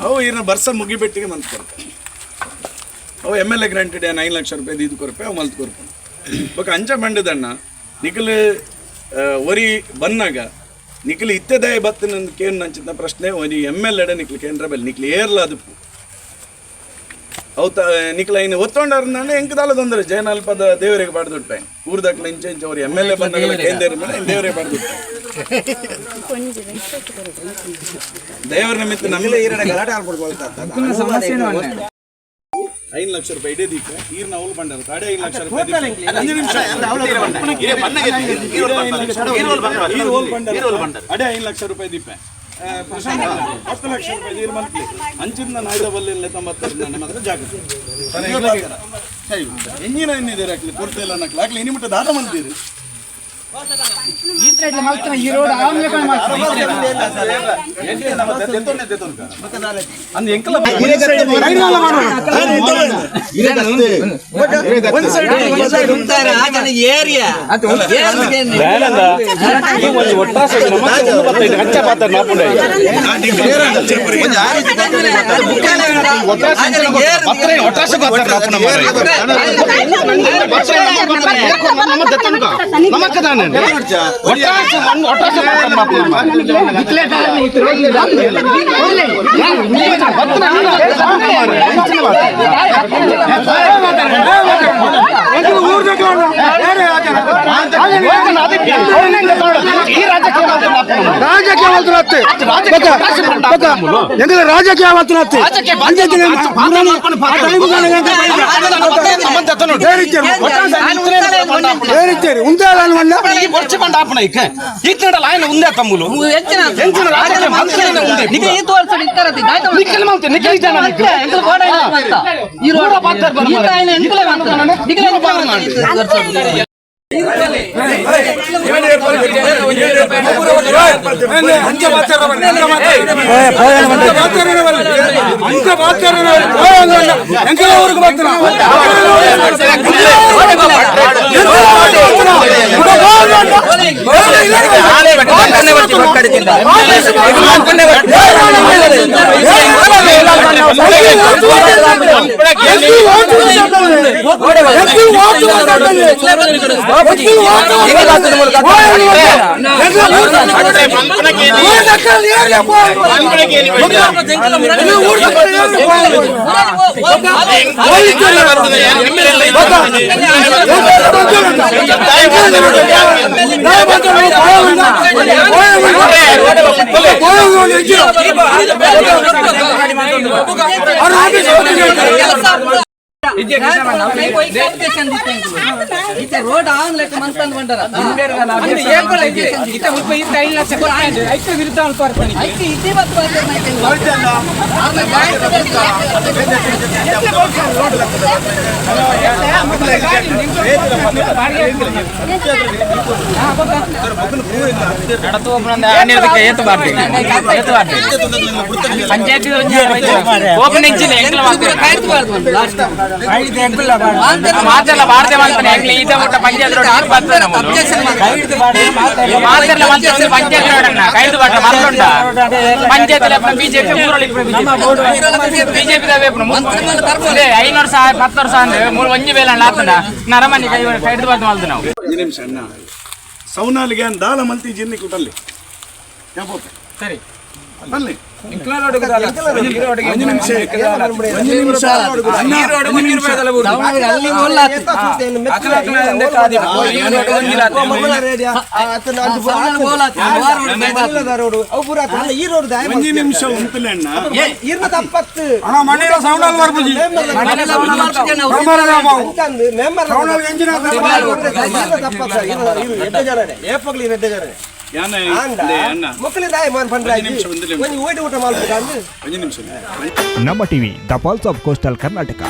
ಅವು ಈರ್ನ ಬರ್ಸ ಮುಗಿಬೆಟ್ಟಿಗೆ ಮಂತ್ ಕೊರ್ಪೆ. ಅವು ಎಮ್.ಎಲ್.ಎ ಗ್ರಾಂಟೆಡ್ 5 ಲಕ್ಷ ರೂಪಾಯಿ ಇದು ಕೊರ್ಪೆ, ಅವು ಮಲ್ತ್ ಕೊರ್ಪೆ. ಬೊಕ ಅಂಚ ಬಂಡದಣ್ಣ, ನಿಕಲ್ ಒರಿ ಬನ್ನಾಗ ನಿಕಲ್ ಇತ್ತೆದಾಯ ಬತ್ತಿನ ಕೇನ್ ನಂಚಿನ ಪ್ರಶ್ನೆ. ಒರಿ ಎಮ್.ಎಲ್.ಎ ನಿಕ್ಲು ಕೇಂದ್ರ ಬೆಲ್ ನಿಕ್ಲು ಏರ್ಲ ಅದುಪ್ಪು. ಅವು ತ ನಿಕ್ಲ ಇನ್ನು ಒತ್ತೊಂಡಾರ ಎಂಕ್ ದಾಲ ತೊಂದರೆ. ಜಯನಲ್ಪದ ದೇವರಿಗೆ ಪಾಡ್ದುಟ್ಟೆ. ಊರ್ದಕ್ಲ ಇಂಚ ಇಂಚ ಅವ್ರು ಎಮ್.ಎಲ್.ಎ ಬಂದಾಗ ಕೇಂದ್ರ ಮೇಲೆ ದೇವರಿಗೆ ಪಾಡ್ದುಟ್ಟೆ. ದೇವರ ನಿಮಿತ್ತ ನಮಗೆ 5 ಲಕ್ಷ ರೂಪಾಯಿ ಇಡೇ ದೀಪ ಈರ್ನ ಅವಳು ಬಂಡಾರ ತಾಡೆ 5 ಲಕ್ಷ ರೂಪಾಯಿ. 5 ನಿಮಿಷ. ಈರ್ ಹೋಲ್ ಬಂಡಾರ ಅಡೆ 5 ಲಕ್ಷ ರೂಪಾಯಿ ದೀಪ. ಪ್ರಶಾಂತ್, 10 ಲಕ್ಷ ರೂಪಾಯಿ ನೀರು ಮಂತ್ಲಿ ಅಂಚಿಂದ ನಾಯ್ದ ಬಲ್ಲಿಲ್ಲ ತೊಂಬತ್ತರ ಮಾತ್ರ ಜಾಗೃತಿ ಎಂಜಿನ ಎನ್ನಿದ್ದೀರಿ? ಅಕ್ಲಿ ಕೊಡ್ತಾ ಇಲ್ಲ ನಕ್ಲಿ ಆಗ್ಲಿ ಇನಿ ಮುಟ್ಟ ದಾದ ಮಂತೀರಿ. ಈ ರೋಡ್ ಆಮ್ಲೆ. ಅಂದ್ ಎಂಕಲ ಒಂದ್ ಸೈಡ್. ಏರಿಯಾ. ರಾಜಕೀಯ ಮಾತನಾಡ್ತೆ ಎಂದ್ರೆ ರಾಜಕೀಯ ಮಾತನಾಡ್ತೆ. ಏರಿತ್ತೇರಿ ಉಂದಾಲ. ఉందే తమ్ములు. ನಿಖಿಲ್ ಈತ್ ವರ್ಷ ಇತ್ತಾರತಿ. ನಿಖಿಲ್ ಇದ್ದಾನ. ಈ ರೋಡ್ ಈತ ಆಯ್ನ ಎಂಕುಲೆ ಮಾತ್ರ. ನಿಖಿಲ್ ಎಂಕುಲೆ ಮಾತ್ರ ಈತ್ ವರ್ಷ. ಅಂಚ ಎಂಕಲ ಊರಿಗೆ ಬರ್ತಾನ. ರೋಡ್ ಆನ್ ಲೆಕ್ಕ ಮಂತಂದ್ ಬಂಡರ. ವಿರುದ್ಧ. ಐತಿ ಇತಿ ಬತ್ತು. ಪಂಚಾಯತಿ ಓಪನ್ ಲಾಸ್ಟ್ ಮಾತೆಲ್ಲ ವಾರ್ತೆ ಮಾಡ್ತಾನೆ. ಎಂಕ್ಲೆ ಈತ ಮುಟ್ಟ ಪಂಚಾಯತ್ ರೋಡ್ ಬರ್ತದೆ. ಮಾತೆಲ್ಲ ಮಂತ್ರಿ ಪಂಚಾಯತ್ ರೋಡ್ ಅನ್ನ ಕೈದು ಬಾಟ ಮಲ್ಲುಂಡ. ಪಂಚಾಯತ್ ಬಿಜೆಪಿ, ಊರಲ್ಲಿ ಬಿಜೆಪಿ. 500 ಸಹ 10 ವರ್ಷ ಅಂದ್ರೆ ಮೂರು ಒಂಜಿ ಬೇಲ ಆತನ ನರಮನಿ ಕೈ ಕೈದು ಬಾತ್ ಮಾಡ್ದು ನಾವು. ಒಂದು ನಿಮಿಷ ಅಣ್ಣ. ಸೌನಾಲಿಗೆ ದಾಲ ಮಲ್ತಿ ಜಿನ್ನಿ ಕುಟಲ್ಲಿ ಯಾಪೋತೆ. ಸರಿ. ಅಲ್ಲಿ ಒಂದು ನಿಮಿಷ, ಒಂದು ನಿಮಿಷ ಅಣ್ಣ, ಒಂದು ನಿಮಿಷ. ಅಲ್ಲಿ ಒಲ್ಲ. ಒಂಜಿ ನಿಮಿಷ ಉಂತಲೆ ಅಣ್ಣ. ಅಣ್ಣ, ಮಣ್ಣಿನ ಸೌಂಡ್ ಬರ್ಬುಜಿ. ಯಾನ ಅದೇ ಅಣ್ಣ, ನಿಮಿಷ, ಒಂದು ನಿಮಿಷ. ಒಂದು ನಿಮಿಷ. ನಮ್ಮ TV, the pulse of coastal Karnataka.